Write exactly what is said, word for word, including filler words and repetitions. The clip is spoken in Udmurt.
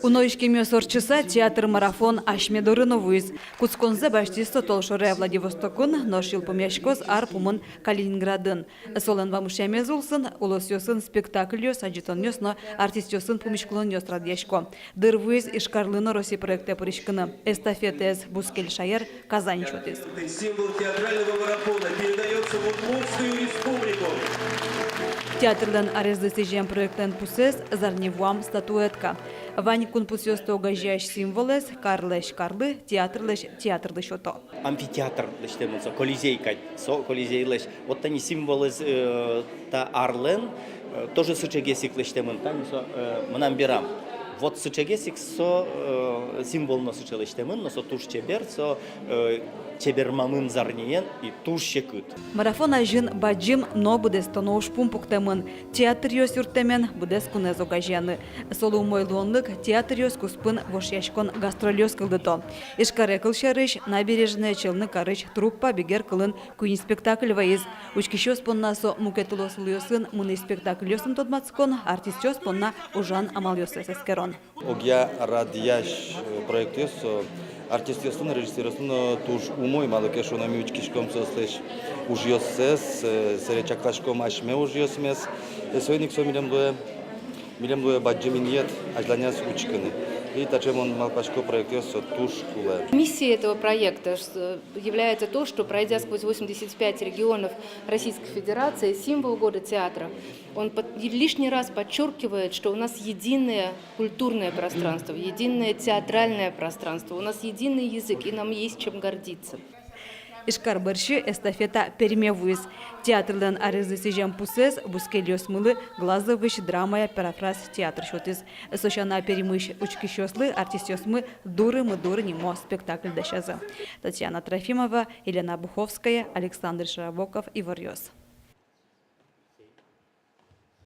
Уно иськемъёс ортчыса, театр марафон асьме доры но вуиз. Кутсконзэ басьтӥз со толшоре Владивостокын, нош йылпумъяськоз ар пумын Калининградын. Солэн вамышъямез улсын улосъёсын спектакльёс, адӟытонъёс но артистъёсын пумиськылонъёс радъясько. Дыр вуиз Ижкарлы но Россия проектэ пыриськыны. Эстафетаез бускель шаер Казань сётӥз. Символ театрального марафона передаётся в Удмуртскую республику. Театрлэн арезлы сӥзем проектлэн пусэз — «Зарни вуам» статуэтка. Вань кунпусъёсты огазеясь символэз карлэсь карлы, театрлэсь театрлы сёто. Амфитеатр лэсьтэмын со, Колизей кадь, со Колизейлэсь. Вот тани символэз, э, та арлэн, э, тоже сыӵегес ик лэсьтэмын, тани со, э, мынам берам. Вот сыӵегес ик со, э, символ но сыӵе лэсьтэмын, но со туж чебер, со, э, чебермамын зарниен и туж секыт. Марафон азьын бадӟым но быдэстоно ужпум пуктэмын: театръёс юрттэмен быдэс кунэз огазеяны. Солы умой луонлык театръёс куспын вошъяськон гастрольёс кылдыто. Ижкаре, кылсярысь, Набережная Челны карысь труппа бигер кылын куинь спектакль вайиз. Учкисьёс понна со мукет улосвылъёсын мынӥсь спектакльёсын тодматскон, артистъёс понна ужан амалъёссэс эскерон. Огъя радъясь, э, проектъёс со артистъёслы но, режиссёръёслы но туж умой, малы ке шуоно ми учкиськом соослэсь ужъёссэс, э, сэре чакласьком асьме ужъёсмес. Э, соин ик со милем луэ, милем луэ бадӟым инъет азьланяз учкыны. И таӵе, мон малпасько, проектъёс со туж кулэ. Миссией этого проекта, э, является то, что, пройдя сквозь восемьдесят пять регионов Российской Федерации, символ года театра, он под-, лишний раз подчёркивает, что у нас единое культурное пространство, единое театральное пространство, у нас единый язык, и нам есть чем гордиться. Ижкар бӧрсьы эстафета Перме вуиз. Театрлэн арезлы сӥзем пусэз бускельёсмылы Глазовысь драмая «Парафраз» театр сётӥз. Со сяна Пермысь учкисьёслы артистъёсмы «Дуры-мы, дуры» нимо спектакль дасязы. Татьяна Трофимова, Елена Буховская, Александр Широбоков, «Иворъёс».